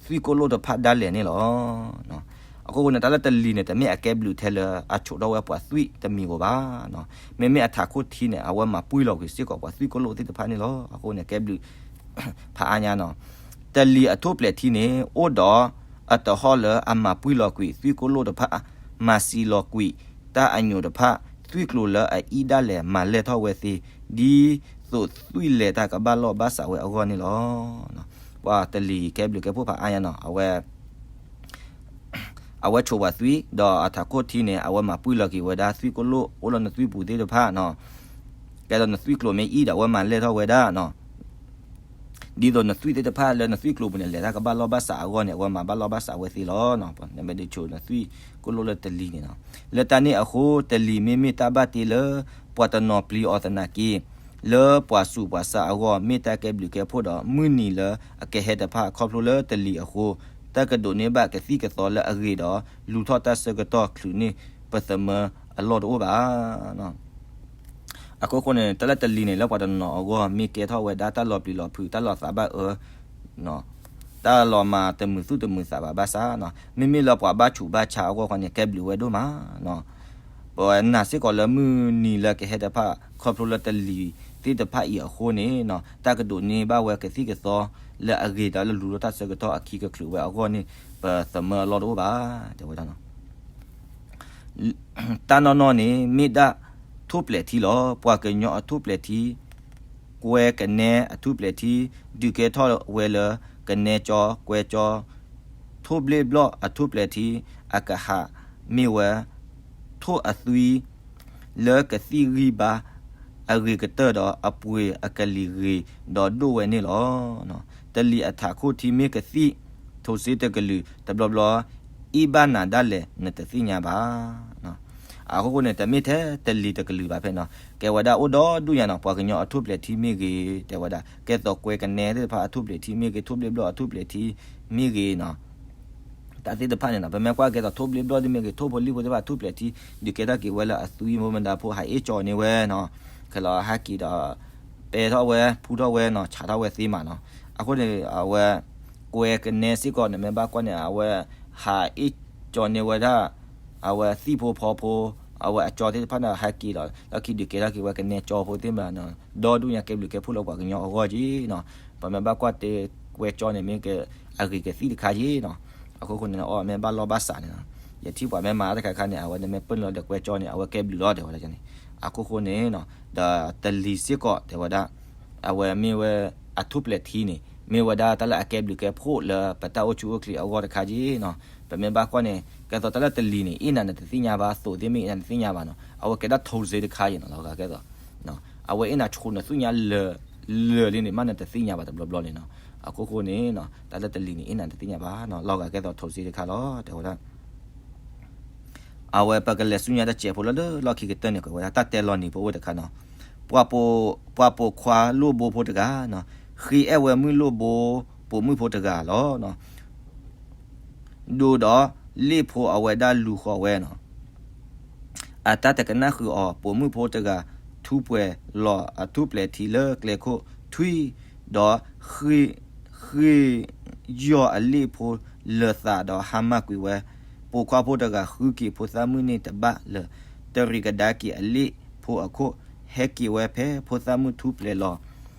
သွံၣ်ကိၣ်လိၣ်တဖၣ်ဒၣ်လဲာ်န့ၣ်လီၤ. အခိၣ်ဃိန့ၣ် တၢ်လၢတလံၤန့ၣ် တမ့ၢ်အကဲဘျုးထဲလၢအဆူးထီၣ်ဝဲပှၤသွံၣ်တမံၤဧိၤဘၣ်. မ့မ့ၢ်အထးခိၣ်ထံန့ၣ် အဝဲမၤပှံၢ်လီၤကွံာ်စ့ၢ်ကီးပှၤသွံၣ်ကိၣ်လိၣ်သ့ၣ်တဖၣ်န့ၣ်လီၤ. အဃိန့ၣ် ကဲဘျုးဖးအါညါနီၤ. တလံၤအထူၣ်ပျဲၤထံန့ၣ် အိၣ်ဒီးအတဟီၣ်လၢအမၤပှံၢ်လီၤကွံာ် သွံၣ်ကိၣ်လိၣ်တဖၣ်, မၤစံလီၤကွံာ်တၢ်အညိၣ်တဖၣ်, သွံၣ်ကျိၤလၢအအံၣ်ဒၣ်လဲာ်မၤလဲၢ်ထီၣ်ဝဲသ့, ဒ်သိးသွံၣ်လဲၤတၢ်ကဘၣ်လီၢ်ဘၣ်စးဝဲအဂီၢ်န့ၣ်လီၤ. ပှၤတလံၤကဲဘျုးကဲဖှိၣ်ဖးအါညါနီၤ, အဝဲ အဝဲဆူးပှၤသွံၣ် ဒီးအထးခိၣ်ထံန့ၣ် အဝဲမၤပှံၢ်လီၤက့ၤဝဲဒၣ် သွံၣ်ကိၣ်လိၣ်အိၣ်လၢနသွံၣ်ပူၤသ့ၣ်တဖၣ်နီၤ. ကဲဒီးနသွံၣ်ကျိၤမ့ၢ်အံၣ်ဒီး အဝဲမၤလဲၢ်ထီၣ်ဝဲဒၣ်နီၤ. ဒ်သိးနသွံၣ်သ့ၣ်တဖၣ်လၢနသွံၣ်ကျိၤပူၤန့ၣ် လဲၤတၢ်ကဘၣ်လီၢ်ဘၣ်စးအဂီၢ်န့ၣ် အဝဲမၤဘၣ်လီၢ်ဘၣ်စးဝဲသ့လီၤ. နမ့ၢ်ဒုးဆူးနသွံၣ်ကိၣ်လိၣ်လၢတလံၤန့ၣ်နီၤ. လၢတၢ်န့ၣ်အဃိ တလံၤမ့မ့ၢ်တၢ်ဘၣ်တ့လၢ ပှၤတနီၤပျံၤအီၤသနာ်က့ လၢပှၤဆူးပှၤဆါအဂီၢ် မ့ၢ်တၢ်ကဲဘျုးကဲဖှိၣ်ဒီး မုၢ်နံၤလၢအကဟဲတဖၣ် ခီဖျိလၢတလံၤအဃိ တၢ်ကဒိးန့ၢ်ဘၣ်ကသံၣ်ကသီလၢအဂ့ၤဒီး လူၤထီၣ်တၢ်ဆၢကတီၢ်ချုးန့ၢ်ပသမၢအလီၢ်တအိၣ်ဘၣ်. အခိၣ်ဃိန့ၣ် တၢ်လၢတလံၤန့ၣ် လၢပှၤတနီၤအဂီၢ် မ့ၢ်ကဲထီၣ်ဝဲဒၣ်တၢ်လီၤပျံၤလီၤဖုး တၢ်လီၤသးဘၣ်အၢ တၢ်လီၤမၤတမုာ်သူၣ်တမုာ်သးဘၣ်ဘၣ်ဆၣ်နီၤ, မ့မ့ၢ်လၢပှၤဘၣ်ဆူးဘၣ်ဆါအဂီၢ်ခီန့ၣ် ကဲဘျုးဝဲဒိၣ်မးနီၤ. ပဝဲနာ်စ့ၢ်ကီးလၢမုၢ်နံၤလၢကဟဲတဖၣ် ခီဖျိလၢတလံၤသ့ၣ်တဖၣ်အံၤအဃိန့ၣ်နီၤ, တၢ်ကဒိးန့ၢ်ဘၣ်ဝဲကသံၣ်ကသီလၢအဂ့ၤဒီးလၢလူၤထီၣ်တၢ်ဆၢကတီၢ်အခံကချုးဝဲအဂီၢ်န့ၣ် ပသမၢအလီၢ်တအိၣ်ဘၣ် တဲဝဲဒၣ်နီၤ. တၢ်နီၢ်နီၢ်န့ၣ် မ့ၢ်ဒၣ်ထူၣ်ပျဲၤထံလီၤ. ပှၤကညီအထူၣ်ပျဲၤထံ, ကွဲကနဲအထူၣ်ပျဲၤထံ, ဒုးကဲထီၣ်ဝဲလၢကနဲကၠီကွဲကၠီ, ထိၣ်ဘျ့ၣ်ဘျီၣ်အထူၣ်ပျဲၤထံ, အကဟးမ့ၢ်ဝဲ ထိၣ်အသွံ လၢကသံၣ်ဂံၢ်ဘါ အဂ့ၤကတၢၢ်ဒီးအပှ့ၤအကလံၤဂ့ၤဒီးဒိၣ်ဝဲန့ၣ်လီၤ. တလံၤအထးခိၣ်ထံမ့ၢ်ကသံၣ်ထိးစ့တကလုာ် တဘျီဘျီ အ့ၣ်ဘၣ်နၤဒၣ်လဲာ် နတသ့ၣ်ညါဘၣ်. အခိၣ်ဃိန့ၣ် တမ့ၢ်ထဲတလံၤတကလုာ်ဘၣ်ဖဲနီၤ, ကဲဝဲဒၣ်အိၣ်ဒီဒူၣ်ညါနီၤ, ပှၤကညီအထူၣ်ပျဲၤထံမ့ၢ်ဂ့ၤ တဲဝဲဒၣ် ကဲသိးကွဲကနဲသ့ၣ်တဖၣ်အထူၣ်ပျဲၤထံမ့ၢ်ဂ့ၤ ထိၣ်ဘျ့ၣ်ဘျီၣ်အထူၣ်ပျဲၤထံမ့ၢ်ဂ့ၤနီၤ, တၢ်သ့ၣ်တဖၣ်န့ၣ်နီၤ, ပမ့ၢ်ကွၢ်ကဲသိးထိၣ်ဘျ့ၣ်ဘျီၣ်သ့ၣ်မ့ၢ်ဂ့ၤ ထိၣ်ဖိလံၣ်ဖိသ့ၣ်တဖၣ်အထူၣ်ပျဲၤထံ ဒုးကဲထီၣ်က့ၤဝဲလၢအသွံမိၢ်မဒါဖိဟးအ့ၣ်ကၠီန့ၢ်ဝဲနီၤ, ခဲလၢာ်ဟဲက့ၤဒီး ပဲထီၣ်ဝဲ ဖူထီၣ်ဝဲနီၤ, ဆးထီၣ်ဝဲသ့မးနီၤ. အဃိန့ၣ် အဝဲ ကွဲကနဲစ့ၢ်ကီးန့ၣ် မ့ၢ်ဘၣ်ကွၢ်န့ၣ် အဝဲ ဟးအ့ၣ်ကၠီန့ၢ်ဝဲဒၣ် အဝဲသံၣ်ဖိဖီဖိ အဝဲအကၠီသ့ၣ်တဖၣ်န့ၣ် ဟဲက့ၤဒီး လီၢ်ခံဒုးကဲထီၣ်က့ၤဝဲကနဲကၠီဖိသ့ၣ်မးနီၤ, ဒီဒူၣ်ညါကဲဘျုးကဲဖှိၣ်လၢပှၤကညီအဂီၢ်က့နီၤ. ပမ့ၢ်ဘၣ်ကွၢ်တဲကွဲကၠီန့ၣ် မ့ၢ်ကအဂ့ၤကသံၣ်တခါက့နီၤ. အခိၣ်ဃိန့ၣ် အီၣ်မ့ၢ်ဘၣ်လီၢ်ဘၣ်စးန့ၣ်နီၤ, ယထံၣ်ပှၤမ့ၢ်မၤတခါခါန့ၣ် အဝဲန့ၣ်မ့ၢ်ပၢၢ်လီၤဒီးကွဲကၠီန့ၣ် အဝဲကဲဘျုးလီၤ တဲဝဲဒၣ်န့ၣ်. အခိၣ်ဃိန့ၣ်နီၤ ဒီးတလံၤစ့ၢ်ကီး တဲဝဲဒၣ် အဝဲမ့ၢ်ဝဲ အထူၣ်ပျဲၤထံန့ၣ် မ့ၢ်ဝဲဒၣ်တၢ်လၢအကဲဘျုးကဲဖှိၣ်လၢပတၢ်အိၣ်ဆူၣ်အိၣ်ချ့အဂီၢ်တခါက့နီၤ. ပမ့ၢ်ဘၣ်ကွၢ်န့ၣ် ကဲသိးတၢ်လၢတလံၤန့ၣ် အ့ၣ်နၤနတသ့ၣ်ညါဘၣ်, သိးသ့ၣ်မ့ၢ်အ့ၣ်နၤနတသ့ၣ်ညါဘၣ်နီၤ, အဝဲကဲဒၣ်ထိးစ့တခါက့နီၤ, လီၤဂာ်ကဲသိး အဝဲအ့ၣ်နၤဆူးနသွံၣ်ညါလၢာ်လံန့ၣ် မ့ၢ်နတသ့ၣ်ညါဘၣ်တဘျီဘျီန့ၣ်နီၤ. အခိၣ်ဃိန့ၣ်နီၤ တၢ်လၢတလံၤန့ၣ် အ့ၣ်နၤတသ့ၣ်ညါဘၣ်နီၤ, လီၤဂာ်ကဲသိးထိးစ့တခါလီၤ တဲဝဲဒၣ်. အဝဲပကလဲၤဆူညါတစဲးဖိလၢလၢလီၢ်ခံကတၢၢ်န့ၣ် ကွဲးဝဲဒၣ် တၢ်တဲလီၤနံၤဖိအိၣ်တခါနီၤ. ပှၤပိာ်, ပှၤပိာ်ခွါလိၣ်ဘိဖိတဂၤနီၤ, ဃ့အဲၣ်ဝဲမုၢ်လိၣ်ဘိ ပိာ်မုၣ်ဖိတဂၤလီၤ. ဒိဒီးလ့ၣ်ဖိအဝဲဒၣ်လူၤဃီၤဝဲနီၤ. အတၢ်တကနၣ်ဃုာ်အီၤ, ပိာ်မုၣ်ဖိတဂၤ ထူးပှဲၤလီၤအထူၣ်ပျဲၤထံလၢကျဲခိၣ်ထွံၣ်, ဒီးဃ့ၢ်, ဃ့ၢ်ယီၢ်အလ့ၣ်ဖိလၢာ်သးဒီးဟါမၢ်ကွံာ်ဝဲ, ပိာ်ခွါဖိတဂၤဃုက့ၤဖိသၣ်မုၣ်န့ၣ်တဘၣ်လၢာ်, တရံးကဒါက့ၤအလ့ၣ်ဖိအခိၣ်, ဟဲက့ၤဝဲဖဲဖိသၣ်မုၣ်ထူၣ်ပျဲၤလီၤ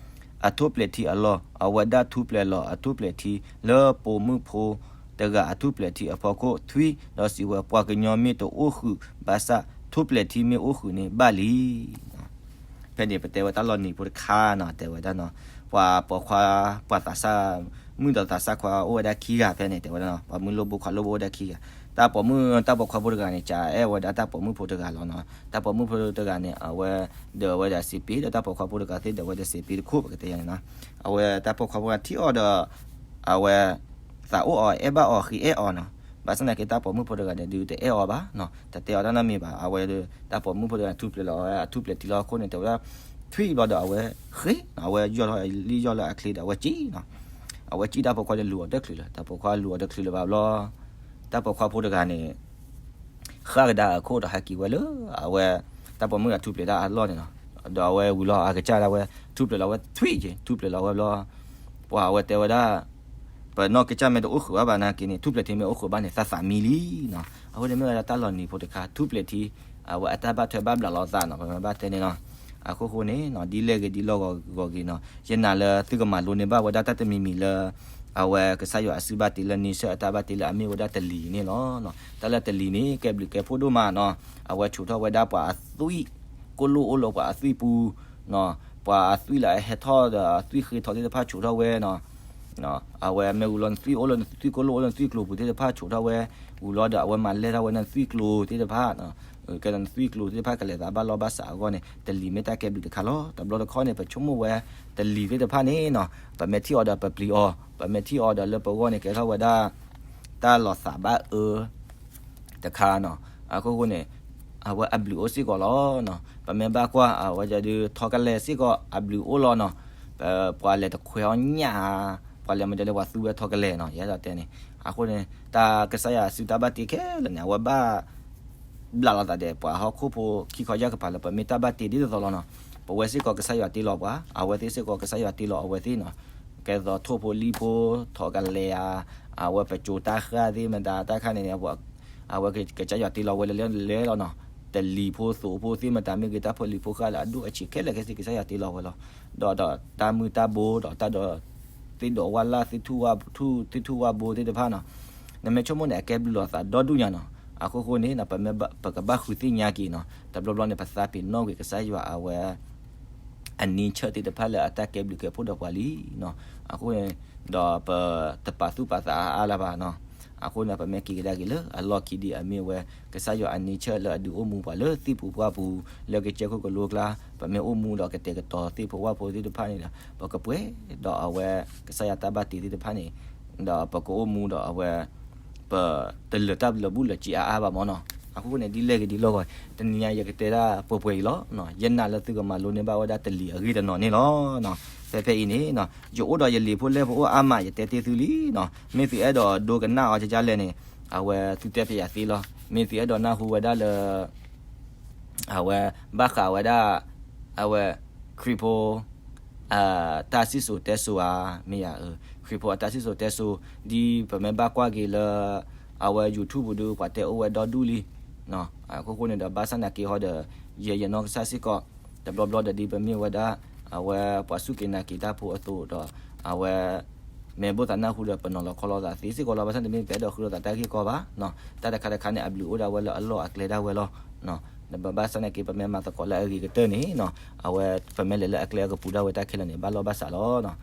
အထူၣ်ပျဲၤထံအလီၢ်, အဝဲဒၣ်ထူၣ်ပျဲၤလီၤအထူၣ်ပျဲၤထံ လၢပိာ်မုၣ်ဖိတဂၤအထူၣ်ပျဲၤထံအဖီခိၣ်ထွံၣ်, ဒီးစံးဝဲ ပှၤကညီမ့ၢ်တအိၣ်ဃုာ်ဘၣ်ဆၣ် ထူၣ်ပျဲၤထံမ့ၢ်အိၣ်ဃုာ်န့ၣ်ဘၣ်လံ. ဖဲန့ၣ်ပတဲဝဲတၢ်လီၤနံၤဖိတခါနီၤ တဲဝဲဒၣ်နီၤ, ပှၤပိာ်ခွါ ပှၤသးစၢ် မုၣ်ဒီးသးစၢ်ခွါအိၣ်ဝဲဒၣ်ခံဂၤဖဲန့ၣ် တဲဝဲဒၣ်နီၤ, ပှၤမုၣ်လိၣ်ဘိခွါလိၣ်ဘိအိၣ်ဝဲဒၣ်ခံဂၤ, တၢ်ပိာ်မုၣ်တၢ်ပိာ်ခွါဖိတဂၤန့ၣ် ကအဲၣ်ဝဲဒၣ်တၢ်ပိာ်မုၣ်ဖိတဂၤလီၤနီၤ, တၢ်ပိာ်မုၣ်ဖိတဂၤန့ၣ် အဝဲ ဒီးအဝဲဒၣ်စံးပ့ၤဒီးတၢ်ပိာ်ခွါဖိတဂၤသ့ၣ်ဒီးအဝဲဒၣ်စံးပ့ၤတခိၣ် ပကတဲယၤန့ၣ်နီၤ, အဝဲတၢ်ပိာ်ခွါဖိတဂၤထံၣ်အီၤဒီး အဝဲ သးအိၣ်အီၤအဲၣ်ဘၣ်အီၤဃ့အဲၣ်အီၤနီၤ, ဘၣ်ဆၣ်သနာ်က့တၢ်ပိာ်မုၣ်ဖိတဂၤန့ၣ်ဒုးတအဲၣ်အီၤဘၣ်နီၤ, တတဲအီၤတၢ်နီတမံၤဘၣ်, အဝဲ တၢ်ပိာ်မုၣ်ဖိတဂၤန့ၣ် ထူၣ်ပျဲၤလီၤဝဲအထူၣ်ပျဲၤထံလီၤအဃိန့ၣ် တဲဝဲဒၣ် ထွံၣ်ဘျီဒီးအဝဲဃ့နီၤ, အဝဲယီၢ်ထီၣ်လံယီၢ်လၢအချ့ဒီးအဝဲစံၣ်နီၤ, အဝဲစံၣ်တၢ်ပိာ်ခွါဒီးလူၤအီၤတချုးလၢၤ, တၢ်ပိာ်ခွါလူၤအီၤတချုးလၢၤဘၣ်ဘျီ တၢ်ပိာ်ခွါဖိတဂၤန့ၣ် ဃၣ်ကဒါအခိၣ်ဒီးဟဲက့ၤဝဲလၢ အဝဲ တၢ်ပိာ်မုၣ်အထူၣ်ပျဲၤတၢ်အလီၢ်န့ၣ်နီၤ, ဒီးအဝဲဝံၤလီၤအကစၢ်ဒၣ်ဝဲ ထူၣ်ပျဲၤလီၤဝဲထွံၣ်က့ၤ ထူၣ်ပျဲၤလီၤဝဲဘျီ ပှၤအဝဲတဲဝဲဒၣ် ပနီၢ်ကစၢ်မ့ၢ်တအိၣ်ဃုာ်ဘၣ်ဘၣ်နာ်က့န့ၣ် ထူၣ်ပျဲၤထံမ့ၢ်အိၣ်ဃုာ်ဘၣ်န့ၣ် သးသးမံလံနီၤ, အဃိန့ၣ်မ့ၢ်ဝဲဒၣ်တၢ်လီၤနံၤဖိတခါ ထူၣ်ပျဲၤထံ အဝဲအတၢ်ဘၣ်ထွဲဘၣ်ဘျးလိာ်သးနီၤ, ပမ့ၢ်ဘၣ်တဲန့ၣ်နီၤ, အခိၣ်ဃိန့ၣ်နီၤ ဒ်လဲၣ်ဂ့ၤဒ်လီၢ်ဂီၤဂ့ၤနီၤ ယနာ်လၢသုကမၤလိန့ၢ်ဘၣ်ဝဲဒၣ်တၢ်တမံၤမံၤလၢ အဝဲကစၢ်ယွၤအစုဘၣ်တ့လၢန့ဆၢၣ်အတၢ်ဘၣ်တ့လၢအမ့ၢ်ဝဲဒၣ်တလံၤန့ၣ်လီၤ. တၢ်လၢတလံၤန့ၣ် ကဲဘျုးကဲဖှိၣ်ဒိၣ်မးနီၤ, အဝဲဆိးထီၣ်ဝဲဒၣ်ပှၤအသွံၣ် ကိၣ်လိၣ်အိၣ်လၢပှၤအသွံၣ်ပူၤနီၤ, ပှၤအသွံၣ်လၢအဟဲထီၣ်ဒီးအသွံၣ်ဃ့ထီသ့ၣ်တဖၣ်ဆိးထီၣ်ဝဲနီၤ, အဝဲမ့ၢ်ဝံၤလီၤနသွံၣ်အိၣ်လၢနသွံၣ်ကိၣ်လိၣ်အိၣ်လၢနသွံၣ်ကျိၤပူၤသ့ၣ်တဖၣ်ဆိးထီၣ်ဝဲ, ဝံၤလီၤဒီးအဝဲမၤလဲၢ်ထီၣ်ဝဲနသွံၣ်ကျိၤသ့ၣ်တဖၣ် ကဲဒီးနသွံၣ်ကျိၤသ့ၣ်တဖၣ်ကလဲၤသးဘၣ်လီၢ်ဘၣ်စးအဂီၢ်န့ၣ် တလံၤမ့ၢ်တၢ်ကဲဘျုးတခါလီၤ. တဘျီတခီၣ်န့ၣ် ပဆိကမိၣ်ဝဲ တလံၤသ့ၣ်တဖၣ်န့ၣ်နီၤ ပမ့ၢ်ထံၣ်အီၤဒီးပပျံၤအီၤ, ပမ့ၢ်ထံၣ်အီၤဒီးလၢပဂီၢ်န့ၣ် ကဲထီၣ်ဝဲဒၣ် တၢ်လီၤသးဘၣ်အၢ တခါနီၤ, အခိၣ်ဃိန့ၣ် အဝဲအဘျုးအိၣ်စ့ၢ်ကီးလီၤနီၤ. ပမ့ၢ်ဘၣ်ကွၢ် အဝဲဒုးထီကလဲၤစ့ၢ်ကီး အဘျုးအိၣ်လီၤနီၤ. ပ ပှၤလဲၤတခွဲးအီၣ်ညၣ်ဧါ, ပှၤလဲၤမ့ၢ်တဲလၢပှၤသူဝဲထီကလဲၤနီၤ, ယဲဒၣ်တဲန့ၣ်, အဃိန့ၣ် တၢ်ကစၢ်ယွၤအစုတၢ်ဘၣ်တ့ခဲလၢာ်န့ၣ် အဝဲဘၣ် ဘျးလိာ်သးဒီးပှၤဟီၣ်ခိၣ်ဖိခံခီယၢ်ကပၤလၢပမ့ၢ်တၢ်ဘၣ်တ့ဒ်သိးသိးလီၤနီၤ. ပဝဲစ့ၢ်ကီးကစၢ်ယွၤတ့လီၤပှၤ, အဝဲသ့ၣ်စ့ၢ်ကီးကစၢ်ယွၤတ့လီၤအဝဲသ့ၣ်နီၤ. ကဲသိးထိၣ်ဖိလံၣ်ဖိ ထီကလဲၤဧါ, အဝဲပစိၤတၢ်ဃၢ်သ့ၣ်မတၤတၢ်ခါန့ၣ်န့ၣ် အဝဲကစၢ်ယွၤတ့လီၤဝဲလၢလဲၤလီၤနီၤ. တလံၤဖိသိးဖိသ့ၣ်မတၤမ့ၢ်ဂ့ၤ တၢ်ဖိလံၤဖိဃၢ်လၢအဒိၣ်အဆံးခဲလၢာ်ခဲဆ့ ကစၢ်ယွၤတ့လီၤဝဲလီၤ. ဒီးဒီးတၢ်မုၢ်တၢ်ဘိဒီးတၢ်ဒီး သ့ၣ်ဒိးဝၣ်လၢ် သ့ၣ်ထူၣ်ဝၣ်ထူၣ် သ့ၣ်ထူၣ်ဝၣ်ဘိသ့ၣ်တဖၣ်နီၤ. နမ့ၢ်ဆိကမိၣ်န့ၣ် အကဲဘျုးလိာ်သးဒီဒူၣ်ညါနီၤ. အခိၣ်ဃိန့ၣ် ပမ့ၢ် ပကဘၣ်ဃုသ့ၣ်ညါက့ၤနီၤ. တဘျီဘျီန့ၣ် ပသးပ့ၤနီၣ်ကွံာ်ကစၢ်ယွၤအဝဲ အန့ဆၢၣ်သ့ၣ်တဖၣ်လၢအတၢ်ကဲဘျုးကဲဖှိၣ်ဒီးပှၤလံနီၤ. အဃိန့ၣ် ဒီးပတပာ်သူၣ်ပာ်သးအါအါလၢၤဘၣ်နီၤ. အဃိန့ၣ် ပမ့ၢ်က့ၤကဒါက့ၤလၢအလီၢ်ခံဒ်အမ့ၢ်ဝဲ ကစၢ်ယွၤအန့ဆၢၣ်လၢအဒုးအိၣ်မူပှၤလၢသံၣ်ပူၤပှၢ်ပူၤ လၢကစၢၢ်ခိၣ်ကလိကျါ ပမ့ၢ်အိၣ်မူဒီးကတဲာ်ကတီၤသ့ၣ်ဖိဝၣ်ဖိသ့ၣ်တဖၣ်န့ၣ်ဒီး ပကပှဲၤဒီးအဝဲ ကစၢ်ယွၤတၢ်ဘၣ်တ့သ့ၣ်တဖၣ်န့ၣ် ဒီးပကအိၣ်မူဒီးအဝဲ ပတလၢာ်တၢ်လၢာ်ဘူၣ်လၢာ်စ့အါအါဘၣ်မ့ၢ်နီၤ. အဃိန့ၣ် ဒ်လဲၣ်ဂ့ၤဒ်လဲၣ်ဂ့ၤ တနံၤညါယကတဲဒၣ်ပှဲၤပှဲၤအံၤလီၤ. ယနာ်လၢသုကမၤလိန့ၢ်ဘၣ်ဝဲဒၣ်တလံၤအဂ့ၢ်တနီၤန့ၣ်လီၤ. ဖဲဖဲအံၤန့ၣ် ယအိၣ်ဒီးယလံာ်ဖိလဲၢ်ဖိအိၣ်အါမး ယတဲတ့ၢ်သုလံနီၤ. မ့ၢ်သုအဲၣ်ဒိးဒိကနၣ်အီၤကကလဲၣ်န့ၣ် အဝဲသုတဲပျးယၤသ့လီၤ. မ့ၢ်သုအဲၣ်ဒိးနၢ်ဟူဝဲဒၣ်လၢ အဝဲ ဘၣ်ဃးဝဲဒၣ် အဝဲ ခရံာ်ဖိ တၢ်စံၣ်စိၤတဲစိၤဧါ, မ့ၢ်ယၤ ခရံာ်ဖိအတၢ်စံၣ်စိၤတဲစိၤ ဒ်ပမ့ၢ်ဘၣ်ကွၢ်က့ၤလၢ အဝဲ YouTube ပူၤဒီး ပှၤတဲအိၣ်ဝဲဒီဒူၣ်လံ. အခိၣ်ဃိန့ၣ်ဒီး ဘၣ်ဆၣ်နာ်က့ဟီဒီး ယဲယနီၢ်ကစၢ်စ့ၢ်ကီး တဘျီဘျီဒီး ဒ်ပမ့ၢ်ဝဲဒၣ် အဝဲ ပှၤစူၢ်က့ၤနာ်က့ၤတၢ်ဖိအသိးဒီး အဝဲ မ့ၢ်ဘၣ်သးနၢ်ဟူဒီး ပနီၤလီၤခီလီၤသးသ့စ့ၢ်ကီးလီၤ. ဘၣ်ဆၣ်တမ့ၢ်ပအဲၣ်ဒိးဃုလိာ်သးတၢ်ဂ့ၢ်ကီဘၣ်. တၢ်တခါတခါန့ၣ် အဘျုးအိၣ်ဒၣ်ဝဲလၢအလီၢ်အကျဲဒၣ်ဝဲလီၤ. ဘၣ်ဆၣ်နာ်က့ ပမ့ၢ်မၤသကိးလၢအဂ့ၤကတၢၢ်န့ၣ် အဝဲ ပမ့ၢ်လဲၤလၢအကျဲအကပူၤဒၣ်ဝဲတၢ်ခဲလၢာ်န့ၣ် ဘၣ်လီၢ်ဘၣ်စးလီၤ.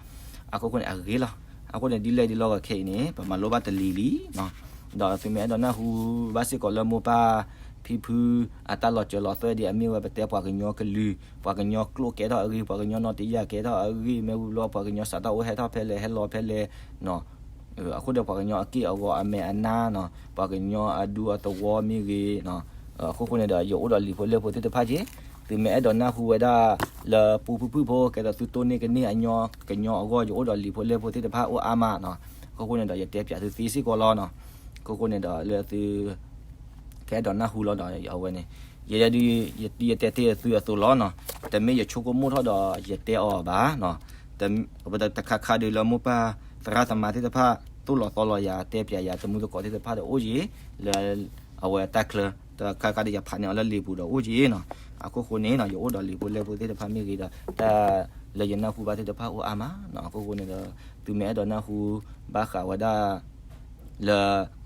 အခိၣ်ဃိန့ၣ် အဂ့ၤလီၤ. အဃိန့ၣ် ဒ်လဲၣ်ဒ်လဲၣ်ဂ့ၤခဲအံၤန့ၣ် ပမၤလိဘၣ်တလံၤလံ ဒီးသုမ့ၢ်အဲၣ်ဒိးနၢ်ဟူဘၣ်စ့ၢ်ကီးလၢမိၢ်ပၢ်ဖံဖု အတၢ်လီၤစၢၤလီၤသွဲၣ်ဒ်အမ့ၢ်ဝဲ ပတဲပှၤကညီကလုာ်, ပှၤကညီကျိာ်ကဲထီၣ်အဂ့ၢ်, ပှၤကညီနီတယၢ်ကဲထီၣ်အဂ့ၢ်, မ့ၢ်ဝံၤဘျီ ပှၤကညီစးထီၣ်အိၣ်ဟဲထီၣ်ဖဲလဲၣ် ဟဲလီၤဖဲလဲၣ်, အဃိဒီးပှၤကညီအက့ၢ်အဂီၤအမဲာ်အနါနီၤ, ပှၤကညီအဒူအသဝီမ့ၢ်ဂ့ၤ, အခိၣ်ဃိန့ၣ်ဒီး ယအိၣ်ဒီးလံာ်ဖိလဲၢ်ဖိသ့ၣ်တဖၣ်က့ၤ, သုမ့ၢ်အဲၣ်ဒိးနၢ်ဟူဝဲဒၣ်လၢပူဖုၣ်ဖုၣ်ဖိ ကဲဒီးသုတိၢ်န့ၢ်ကန့ၢ်အညီကညီအဂီၢ် ယအိၣ်ဒီးလံာ်ဖိလဲၢ်ဖိသ့ၣ်တဖၣ်အိၣ်အါမးနီၤ, အခိၣ်ဃိန့ၣ်ဒီး ယတဲပျးသုသ့စ့ၢ်ကီးလီၤနီၤ, အခိၣ်ဃိန့ၣ်ဒီးလၢသု ကအဲၣ်ဒိးနၢ်ဟူလီၤဒီး အဝဲန့ၣ် ယဲဒၣ်ဒုး ယတဲတ့ၢ်သုအသိးလီၤနီၤ, တမ့ၢ်ယဆိကမိၣ်ထီၣ်ဒီးယတဲအီၤဘၣ်နီၤ, တခါခါဒုးလၢမိၢ်ပၢ်သရၣ်သမါသ့ၣ်တဖၣ် သိၣ်လီၤသီလီၤယၤ တဲပျးယၤ တမူသကိးသ့ၣ်တဖၣ်ဒီးအိၣ်ယံၤ လၢအဝဲတၢ်ချၢ တခါခါဒီးယဖးန့ၢ်အီၤလၢလံာ်ပူၤဒီးအိၣ်က့ၤနီၤ. အခိၣ်ဃိန့ၣ်နီၤ ယအိၣ်ဒီးလံာ်ဖိလဲၢ်ဖိသ့ၣ်တဖၣ်မ့ၢ်ဂ့ၤဒီး တၢ်လၢယနၢ်ဟူဘၣ်သ့ၣ်တဖၣ်အိၣ်အါမးနီၤ. အခိၣ်ဃိန့ၣ်ဒီး သုမ့ၢ်အဲၣ်ဒိးနၢ်ဟူ ဘၣ်ဃးဝဲဒၣ် လၢ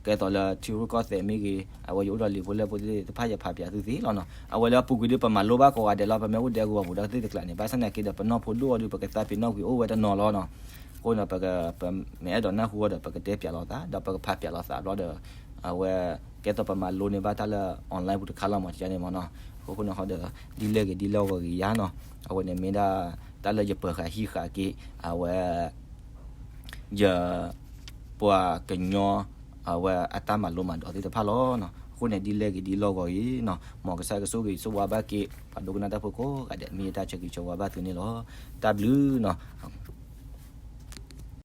ကဲသိးလၢထံရူၢ်ကီၢ်သဲးမ့ၢ်ဂ့ၤ အဝဲယအိၣ်ဒီးလံာ်ဖိလဲၢ်ဖိသ့ၣ်တဖၣ် ယဖးပၠးသုသ့လီၤနီၤ. အဝဲလၢအပူၤကွံာ်ဒီး ပမၤလိဘၣ်ကိးဂၤဒဲးလီၤ. ပမ့ၢ်အိၣ်ဒဲကဝီၤပူၤဒီး ကသ့ၣ်တကျးန့ၣ် ဘၣ်ဆၣ်သနာ်က့ဒီး ပနီၢ်ဖိဒိၣ်အီၤဒီး ပကသးပ့ၤနီၣ်ကွံာ်အိၣ်ဝဲတနီၤလီၤနီၤ. အဃိန့ၣ် ပမ့ၢ်အဲၣ်ဒိးနၢ်ဟူအီၤဒီး ပကတဲပၠးလိာ်သး ဒီးပကဖးပၠးလိာ်သးဘျီဒီး အဝဲ ကဲသိးပမၤလိန့ၢ်ဘၣ်တၢ်လၢ online ပူၤတခါလီၤမး ကန့ၣ်မးနီၤ. အဃိန့ၣ်ဟီဒီး ဒ်လဲၣ်ဂ့ၤဒ်လဲၣ်ဂ့ၤယၤနီၤ. အဝဲန့ၣ်မ့ၢ်ဒၣ် တၢ်လၢယပၢၤဃာ်ဟံးဃာ်က့ၤ အဝဲ ယ ပှၤကညီ အဝဲအတၢ်မၤလိမၤဒိးသ့ၣ်တဖၣ်လီၤနီၤ. အဃိန့ၣ် ဒ်လဲၣ်ဂ့ၤဒ်လဲၣ်ဂ့ၤနီၤ မ်ကစၢ်ကဆိၣ်ဂ့ၤဆိၣ်ဝါဘၣ်က့ၤ ပှၤဒိကနၣ်တၢ်ဖိကိးဂၤဒဲး မ့ၢ်ယတၢ်ဆၢဂ့ၤဆၢဝါဘၣ်သုန့ၣ်လီၤ. တၢ်ဘျုးနီၤ.